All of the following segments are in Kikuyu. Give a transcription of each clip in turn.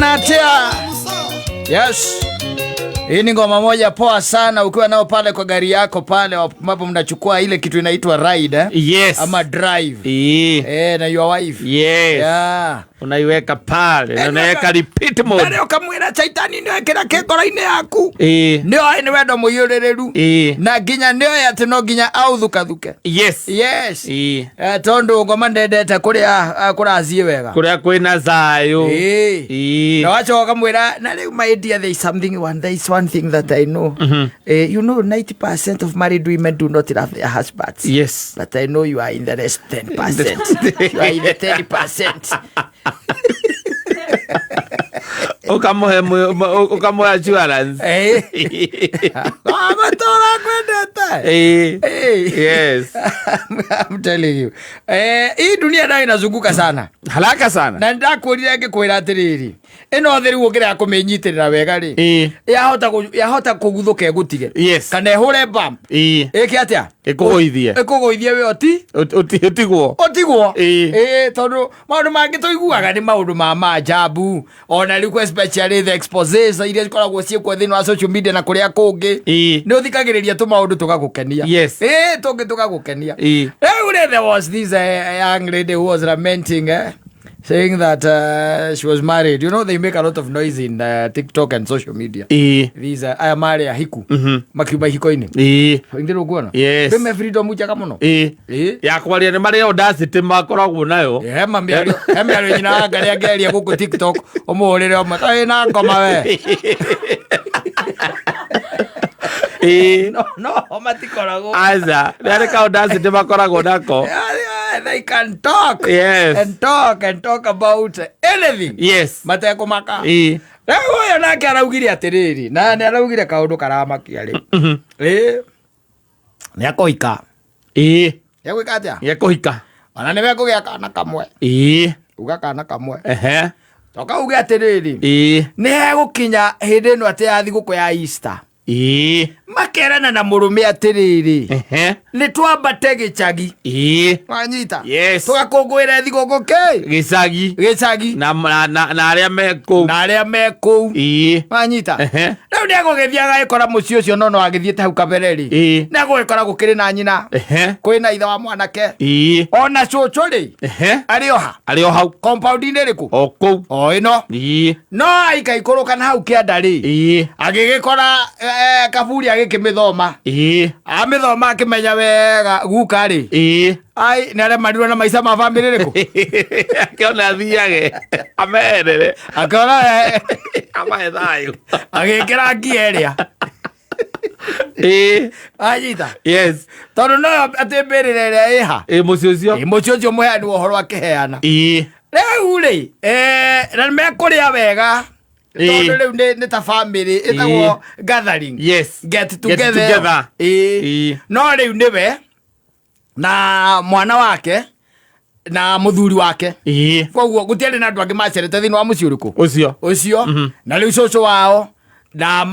Kuhana atia. Yes. Hii ni ngoma moja poa sana ukiwa nao pale kwa gari yako pale ambapo mnachukua ile kitu inaitwa ride, eh? Yes. Ama drive. Ii. Eh, na your wife. Yes. Yeah. Unaiweka pale na unaweka repeat mode. Mbere ukamwira Chaitani nĩoĩ kĩrĩa kĩ ngoro-inĩ yaku. Ii. Nĩoĩ nĩ wendo mũiyũrĩrĩru. Ii. Na nginya nĩoĩ atĩ no nginya authukathuke. Yes. Yes. Ii. Eh, tondũ ngoma ndendete kũrĩa kũrathiĩ wega. Kuria kwina thayũ. Ii. Ii. Na wacoka ũkamwĩra na rĩu, my dear, there is one thing that I know. Eh, you know 90% of married women do not love their husbands. Yes. But I know you are in the rest 10%. You are in the 10%. Ukamuhe assurance. Eh. Ah, matũra kwendete. Ii. Eh. Yes. I'm telling you. Eh, hii dunia nayo inazunguka sana. Haraka sana. Na ndakwĩrire ngĩkwĩra atĩrĩrĩ, ĩno thĩ rĩu ũngĩrega kũmĩnyitĩrĩra wega rĩ, Ii. yahota kũguthũka ĩgũtige. Yes. Kana ĩhũre bump. Ii. Ĩke atĩa? Ĩkũgũithie. Ĩkũgũithie we oti Ũtigwo. ũtigwo. Ĩĩ. Ĩĩ, tondũ maũndũ mangĩ tũiguaga nĩ maũndũ ma maajabu, ona rĩu especially the exposes iria cikoragwo ciĩkuo thĩinĩ wa social media na kũrĩa kũngĩ. Ĩĩ. Nĩ ũthikagĩrĩria tũmaũndũ tũgagũkenia. Yes. Ĩĩ, tũngĩ tũgagũkenia. Ĩĩ. Rĩu rĩ, there was this young lady who was lamenting, saying that she was married. You know they make a lot of noise in TikTok and social media. Ĩĩ. These aya marĩ ahiku makiuma ihiko-inĩ. Ĩĩ. Ingĩ rũkuona Yes. me freedom njega mũno. Ĩĩ. Ĩĩ. Ya kwaria nĩ marĩ audacity makoragwo nayo. He mĩario, he mĩario nyina wa Ngarĩ angĩaria gũkũ TikTok ũmũhũrĩre ũmwe kaĩ na ngoma we. Ĩĩ. No matikoragwo. Aca, nĩ arĩ ka audacity makoragwo nako. Yeah, they can talk Yes. and talk and talk about anything Yes. matekũmaka. Ĩĩ. Rĩu ũyũ nake araugire atĩrĩrĩ, na nĩ araugire kaũndũ karamakia rĩu. Ĩĩ, nĩ akũhika. Ĩĩ. Nĩ egwĩka atĩa? Nĩ ekũhika. Ona nĩ mekũgĩa kana kamwe. Ĩĩ. Uga kana kamwe. Ehe. Toka uge atĩrĩrĩ, Ĩĩ. nĩ hegũkinya hĩndĩ ĩno atĩ ya thigũkũ ya Easter, Ĩĩ. makerana na mũrũme atĩrĩrĩ, Ehe. nĩ twambate gĩcagi. Ĩĩ. Wanyita? Yes. Tũgakũngũĩra thigũkũ kĩ? Gĩcagi. Gĩcagi. Na arĩa me kũu. Na arĩa me kũu. Ĩĩ. Wanyita? Ehe. Rĩu nĩ egũgĩthiĩ agagĩkora mũciĩ ũcio, no no agĩthiĩte hau kabere rĩ, Ĩĩ. nĩ egũgĩkora gũkĩrĩ na nyina, Ehe. kwĩna ithe wa mwanake, Ĩĩ. ona cũcũ rĩ, Ehe. arĩ oha. Arĩ o hau. Compound-inĩ ĩrĩkũ? O kũu. O ĩno. Ĩĩ. No aikaikũrũka na hau kĩanda rĩ, Ĩĩ. agĩgĩkora kaburi agĩkĩmĩthoma. Ĩĩ. Amĩthoma akĩmenya wega guka rĩ, Ĩĩ. ai, nĩ aremanirwo na maica ma bamĩrĩ rĩkũ. Akĩona athiage ameherere. Akĩona Amahe thayũ. Agĩkĩra ngia ĩrĩa. Ĩĩ. Anyita? Yes. Tondũ noyo atĩ mbĩrĩra ĩrĩa ĩha. Ĩĩ, mũciĩ ũcio. Ĩ, mũciĩ ũcio mũheani wa ũhoro akĩheana. Ĩĩ. Rĩu rĩ, na nĩmekũrĩa wega, Ĩĩ. tondũ rĩu nĩ ta bamĩrĩ ĩtagwo gathering, Yes. get together. Together. Ĩĩ. Ĩĩ. No rĩu nĩwe na mwana wake na mũthuri wake. Ĩĩ. Koguo gũtiarĩ na andũ angĩ macerete thĩinĩ wa mũciĩ ũrĩkũ? Ũcio. Ũcio. Na rĩu cũcũ wao na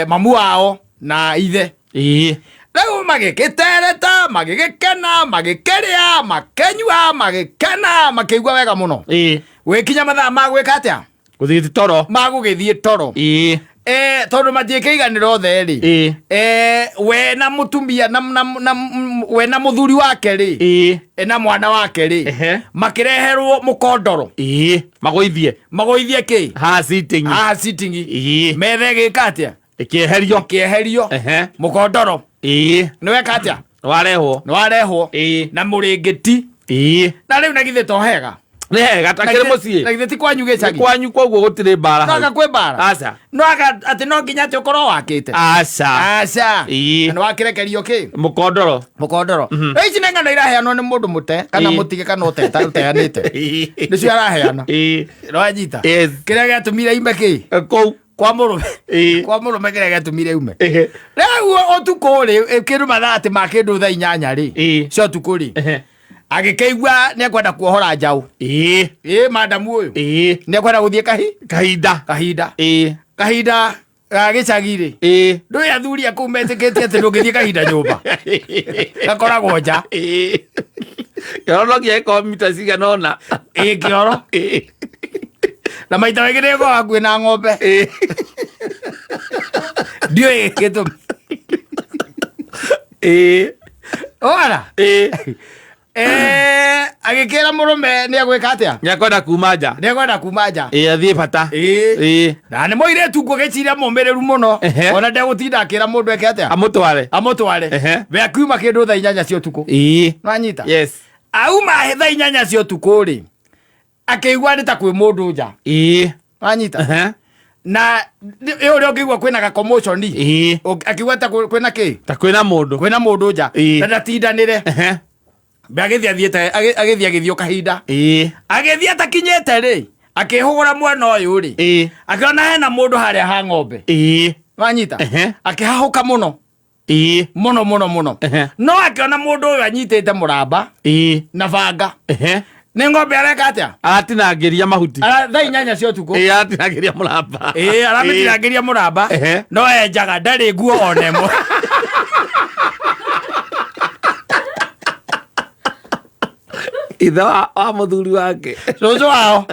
mamu wao na ithe. Ĩĩ. Rĩu magĩgĩtereta, magĩgĩkena, magĩkĩrĩa, makĩnyua, magĩkena, makĩigua wega mũno. Ĩĩ. Gwĩkinya mathaa ma gwĩka atĩa? Gũthiĩ toro. Ma gũgĩthiĩ toro. Ĩĩ. Tondũ matiĩkĩiganĩra othe rĩ, Ĩĩ. We na mũtumia na we na mũthuri wake rĩ, Ĩĩ. na mwana wake rĩ, Ehe. makĩreherwo mũkondoro. Ĩĩ, magũithie. Magũithie kĩ? Haha sitting. Haha sitting. Ĩĩ. Metha ĩgĩka atĩa? Ĩkĩeherio. Ĩkĩeherio. Ehe. Mũkondoro Ĩĩ. nĩ weka atĩa? Warehwo. Nĩ warehwo. Ĩĩ. Na mũrĩngĩti. Ĩĩ. Na rĩu na githĩ to hega? Nĩ hega ta kĩrĩ mũciĩ. Na githĩ ti kwanyu Nĩ gĩcagi? kwanyu, koguo gũtirĩ mbara No anga hau. kwĩ mbara? Aca. No anga atĩ no nginya atĩ ũkorwo wakĩte? Aca. Aca. Ĩĩ. Na nĩ wakĩrekerio kĩ? Mũkondoro. Mũkondoro. Rĩu ici nĩ ng'ano iraheanwo nĩ mũndũ mũte kana Ĩĩ. mũtige kana ũteta ũteanĩte. Ĩĩ. Nĩcio araheana. Ĩĩ. Nĩwanyita? Yes. Kĩrĩa gĩatũmire ime kĩ? Kũu. Kwa mũrũme. Ĩĩ. Kwa mũrũme kĩrĩa gĩatũmire ume. Ehe. Rĩu ũtukũ rĩ, kĩndũ mathaa atĩ ma kĩndũ thaa 8 rĩ, Ĩĩ. cia ũtukũ rĩ, Ehe. agĩkĩigua nĩ ekwenda kuohora njaũ. Ĩĩ. Ĩ, madamu ũyũ Ĩĩ. nĩ ekwenda gũthiĩ kahi Kahinda. Kahinda. Ĩĩ. Kahinda ga gĩcagi rĩ, Ĩĩ. ndũĩ athuri a kũu metĩkĩtie atĩ ndũngĩthiĩ kahinda nyũmba, gakoragwo nja. Ĩĩ. Kĩoro no nginya gĩkorwo mita cigana ũna. Ĩ, kĩoro. Ĩĩ. Na maita maingĩ nĩ ĩkoragwo hakuhĩ na ng'ombe. Ndiũĩ gĩtũmi. Ora. Agĩkĩra mũrũme nĩ egwĩka atĩa? Nĩ akwenda kuma nja. Nĩ ekwenda kuma nja. Ĩĩ, athiĩ bata. Ĩĩ. Na nĩ mũirĩtu ngũgĩciria mũmĩrĩru mũno. Ona ndegũtinda akĩra mũndũ eke atĩa? Amũtware. Amũtware. We akiuma kĩndũ thaa 8 cia ũtukũ. Nĩwanyita? Yes. Auma thaa 8 cia ũtukũ rĩ, akĩigua nĩ ta kwĩ mũndũ nja. Wanyita? Na ĩ ũrĩa ũngĩigua kwĩna ga commotion. Akiuga ta kwĩna kĩ? Ta kwĩna mũndũ. Kwĩna mũndũ nja. Na ndatindanĩre. Mbe agĩthiĩ athiĩte, agĩthiĩ agĩthiĩ o kahinda. Agĩthiĩ atakinyĩte rĩ, akĩhũgũra mwena ũyũ rĩ. Akĩona hena mũndũ harĩa ha ng'ombe. Wanyita? Akĩhahũka mũno. Mũno mũno mũno. No akĩona mũndũ ũyũ anyitĩte mũramba na banga. Nĩ ng'ombe areka atĩa? Aratinangĩria mahuti. Thaa 8 cia ũtukũ. Aratinangĩria mũramba. Aramĩtinangĩria mũramba. No enjaga ndarĩ nguo ona ĩmwe. Ithe wa mũthuri wake. Cũcũ wao.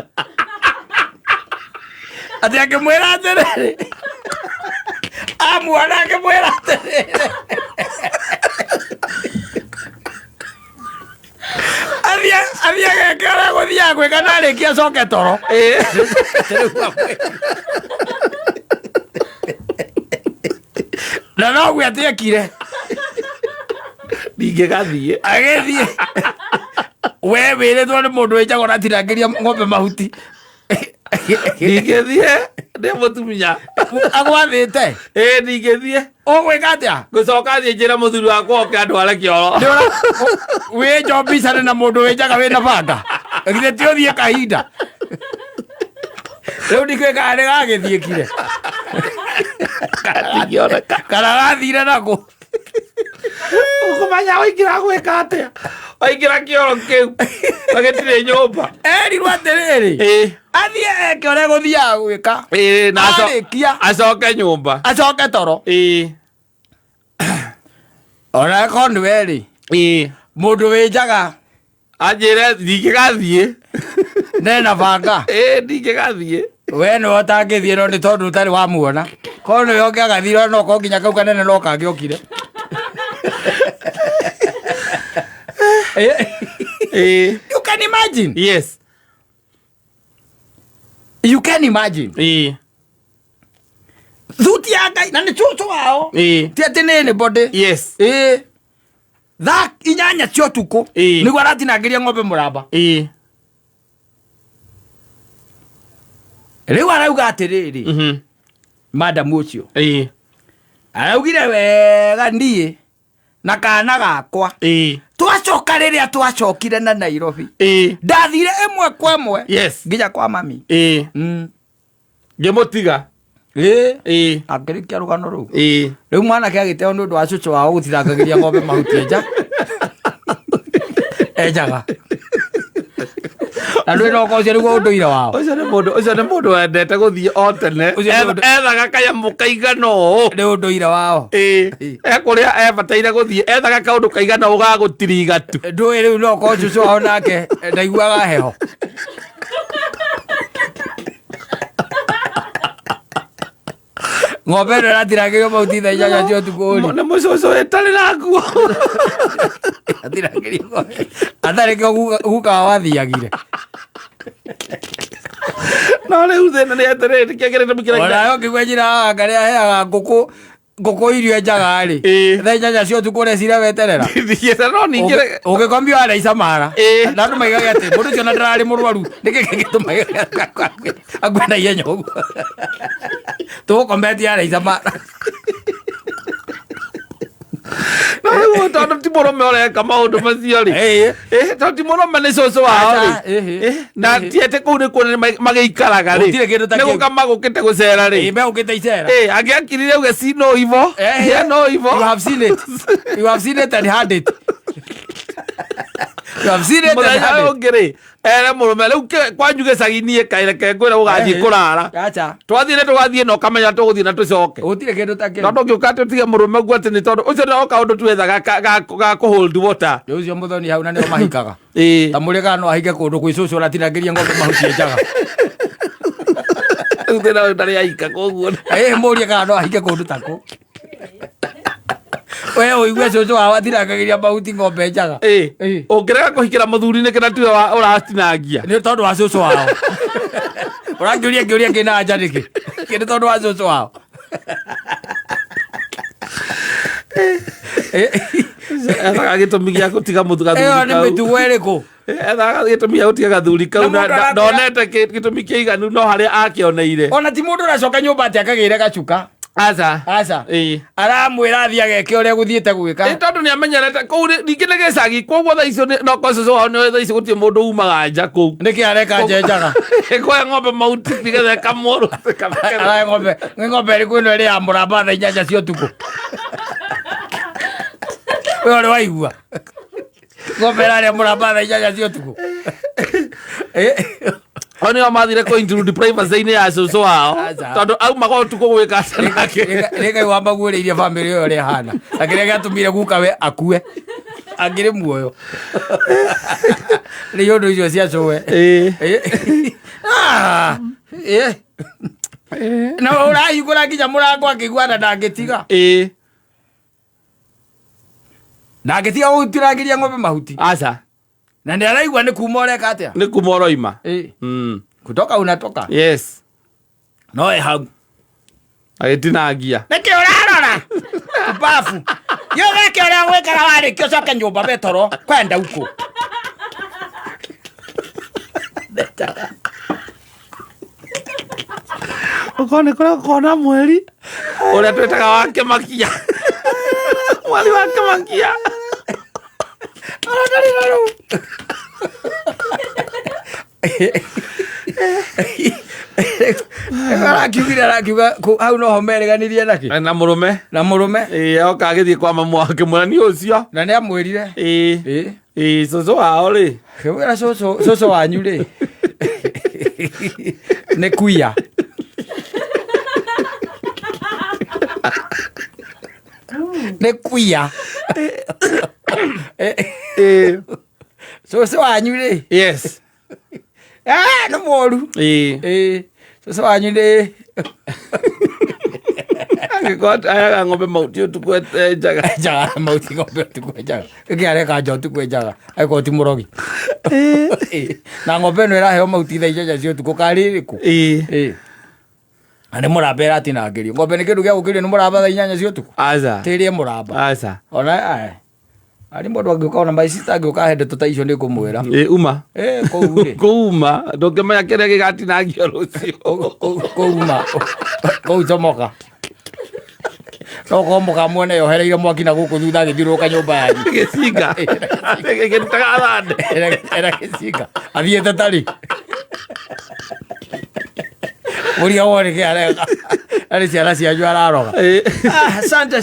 Atĩ akĩmwĩra atĩrĩrĩ. Amuona akĩmwĩra atĩrĩrĩ. Athiĩ ageke ũrĩa gũthiaga gwĩka na arĩkia acoke toro. Na noguo atĩ ekire. Ndingĩgathiĩ. Agĩthiĩ. We wĩrĩtwo nĩ mũndũ wĩnjagwo na atinangĩria ng'ombe mahuti. Ndingĩthiĩ, ndĩ mũtumia. Agwathĩte? Ndingĩthiĩ. Ũgwĩka atĩa? Ngũcoka thiĩ njĩre mũthuri wakwa oke andware kĩoro. Wĩnjwo mbica na mũndũ wĩnjaga wĩna banga. Githĩ ti ũthiĩ kahinda? Rĩu ndikũĩ kana nĩ gagĩthiĩkire. Gatingĩoneka. Kana gathire nakũ? Ũkũmenya waingĩra gwĩka atĩa? Waingĩra kĩoro kĩu, na gĩtirĩ nyũmba. Erirwo atĩrĩrĩ, athiĩ eke ũrĩa gũthiaga gwĩka. Na Arĩkia. acoke nyũmba. Acoke toro. Ona akorwo nĩ we rĩ, mũndũ wĩnjaga. Anjĩre ndingĩgathiĩ. Nena banga. Ndingĩgathiĩ. We nĩwe ũtangĩthiĩ no nĩ tondũ ũtarĩ wamuona. Korwo nĩwe ũngĩagathire no korwo nginya kau kanene no kangĩokire. You can imagine. Yes. You can imagine. Thuti ya Ngai na nĩ cũcũ wao. Ti atĩ nĩ anybody. Yes. Thaa 8 cia ũtukũ. Nĩguo aratinangĩria ng'ombe mũramba. Rĩu arauga atĩrĩrĩ. Madam ũcio. Araugire wega niĩ na kana gakwa. Twacoka rĩrĩa twacokire na Nairobi. Ndathire ĩmwe kwa ĩmwe. Yes. Nginya kwa mami. Ngĩmũtiga. Akĩrĩkia rũgano rũu. Rĩu mwanake agĩteo nĩ ũndũ wa cũcũ wao gũtinangagĩria ng'ombe mahuti nja. Enjaga. Na ndũĩ no ũcio nĩguo ũndũire wao. Ũcio nĩ mũndũ, ũcio nĩ mũndũ wendete gũthiĩ o tene. Ũcio nĩ ũndũ- Ethaga kanyamũ kaigana ũũ. Nĩ ũndũire wao. Ekũrĩa ebataire gũthiĩ, ethaga kaũndũ kaigana ũũ ga gũtiriga tu. Ndũĩ rĩu no ũkorwo cũcũ wao nake ndaiguaga heho. Ng'ombe ĩno ĩratirangĩrio mahuti thaa 8 cia ũtukũ rĩ. Nĩ mũcũcũ ĩtarĩ na nguo. Atirangĩrio ng'ombe. Atarĩ kĩo guka wao athiagire. No rĩu thĩna nĩ atĩrĩrĩ, nĩkĩo kĩrĩ kĩrĩa Ona yo ngĩigua njĩra wa Wangarĩ aheaga ngũkũ irio njaga rĩ. Thaa 8 cia ũtukũ ũreciria weterera. Thiĩte no ningĩ rĩ- Ũgĩkomio araica mara. Na andũ maigaga atĩ mũndũ ũcio ona ndararĩ mũrwaru. Nĩkĩ kĩngĩtũma akue na ihenya ũguo? Tũgũkometie araica mara. No rĩu tondũ ti mũrũme ũreka maũndũ macio rĩ. Tondũ ti mũrũme nĩ cũcũ wao rĩ. Aca, Na ti atĩ kũu nĩkuo magĩikaraga rĩ. Gũtirĩ kĩndũ ta Nĩ kĩu. gũka magũkĩte gũcera rĩ. Megũkĩte icera. Angĩakirire auge si no evil. Yeah, no evil. You have seen it. You have seen it and heard it. You have seen it and Mũthenya heard ũyũ it. ũngĩ rĩ, ere mũrũme rĩu kwanyu gĩcagi-inĩ kaĩre ke ngwĩre ũgathiĩ kũrara. Aca. Twathiĩ nĩ tũgathiĩ na ũkamenya tũgũthiĩ na tũcoke. Gũtirĩ kĩndũ ta kĩu. Tondũ ũngĩũka atĩ ũtige mũrũme ũguo atĩ nĩ tondũ ũcio nĩ o kaũndũ twethaga ga kũ hold water. Rĩu ũcio mũthoni hau na nĩo mahikaga. Ta mũrĩ kana no ahike kũndũ kwĩ cũcũ ũratinangĩria ng'ombe mahuti njaga. Rĩu thĩna ũyũ ndarĩ aika koguo. Ĩ mũrie kana no ahike kũndũ ta kũ. We ũigue cũcũ wao atinangagĩria mahuti ng'ombe njaga. Ĩ. Ĩ. Ũngĩrega kũhikĩra mũthuri nĩkĩ na tiwe ũratinangia? Nĩ tondũ wa cũcũ wao. Ũrakĩũria kĩũria kĩna anja nĩkĩ? Kĩ nĩ tondũ wa cũcũ wao. Ethaga gĩtũmi gĩa gũtiga Ĩyo gathuri nĩ kau. mĩtugo ĩrĩkũ? Ethaga gĩtũmi gĩa gũtiga gathuri kau Na mũndũ na aramwĩra- ndonete gĩtũmi kĩiganu no harĩa akĩoneire. Ona ti mũndũ ũracoka nyũmba atĩ akagĩre gacuka. Aca. Aca. Ĩ. Aramwĩra athiĩ ageke ũrĩa gũthiĩte gwĩka. Ĩ tondũ nĩ amenyerete kũu ningĩ nĩ gĩcagi koguo thaa icio no kwa cũcũ wao nĩ thaa icio gũtirĩ mũndũ umaga nja kũu. Nĩkĩ areka nja njaga? Kũhe ng'ombe mahuti nĩgetha ĩkamũrwo. Arahe ng'ombe, nĩ ng'ombe ĩrĩkũ ĩno ĩrĩ ya mũramba thaa 8 cia ũtukũ? We ũrĩ waigua? Ng'ombe ĩrarĩa mũramba thaa 8 cia ũtukũ? O nĩo mathire kũ intrude privacy-inĩ ya cũcũ wao Aca. tondũ aumaga ũtukũ gwĩka atĩa nake. Nĩ Ngai wamaguũrĩirie bamĩrĩ ĩyo ũrĩa ĩhana na kĩrĩa gĩatũmire guka we akue angĩrĩ muoyo nĩ ũndũ icio cia cũwe. Ĩ. Ah, eh. Na ũrahingũra nginya mũrango akĩigua na ndangĩtiga. Ĩ. Ndangĩtiga gũtirangĩria ng'ombe mahuti. Aca. Na nĩ araigua nĩ kuma ũreka atĩa. Nĩ kuma ũroima. Ĩ. Mm. Kutoka unatoka. Yes. No ĩ hau. Agĩtinangia. Nĩkĩ ũrarora? Babu. Yo weke ũrĩa gwĩkaga warĩkia ũcoke nyũmba betoro kwenda uko. Ũkorwo nĩ kũrĩa ũkona mweri ũrĩa twĩtaga wa kĩmakia. Mweri wa kĩmakia. Arakiugire arakiuga hau noho merĩganirie nakĩ? Na mũrũme. Na mũrũme. Ĩ oka agĩthiĩ kwa mamu wake mwĩra nĩ ũcio. Na nĩ amwĩrire. Ĩ. Ĩ. Ĩ cũcũ wao rĩ. Kĩmwĩra cũcũ cũcũ wanyu rĩ. Nĩ kuia. Nĩ kuia. Ĩ. Cũcũ wanyu rĩ. Yes. Ah, nĩ mũru. Ĩ. Ĩ. Cũcũ wanyu nĩ Angĩkorwo aheaga ng'ombe mahuti ũtukũ enjaga. Njaga mahuti ng'ombe ũtukũ enjaga. Nĩkĩ areka nja ũtukũ enjaga? Angĩkorwo ti mũrogi. Ĩ. Na ng'ombe ĩno ĩraheo mahuti thaa 8 cia ũtukũ karĩ ĩrĩkũ? Ĩ. Ĩ. Na nĩ mũramba ĩratinangĩrio. Ng'ombe nĩ kĩndũ gĩa gũkĩrio nĩ mũramba thaa 8 cia ũtukũ. Aca. Tĩrĩe mũramba. Aca. Ona aya. Arĩ mũndũ angĩũka ona my sister angĩũka ahe ndeto ta icio nĩ ngũmwĩra. Ĩ uma. Ĩ kũu rĩ. Kũu uma ndũngĩmenya kĩrĩa gĩgatinangio rũciũ. Kũu uma. Kũu comoka. No korwo mũkamuona yohereire mwaki na gũkũ thutha agĩthiũrũrũka nyũmba yanyu. Gĩcinga. Gĩkĩrutaga thande. Era gĩcinga. Athiĩte tarĩ. Mũria wone kĩ areka. Arĩ ciana cianyu araroga. Ĩ. Ah, asante.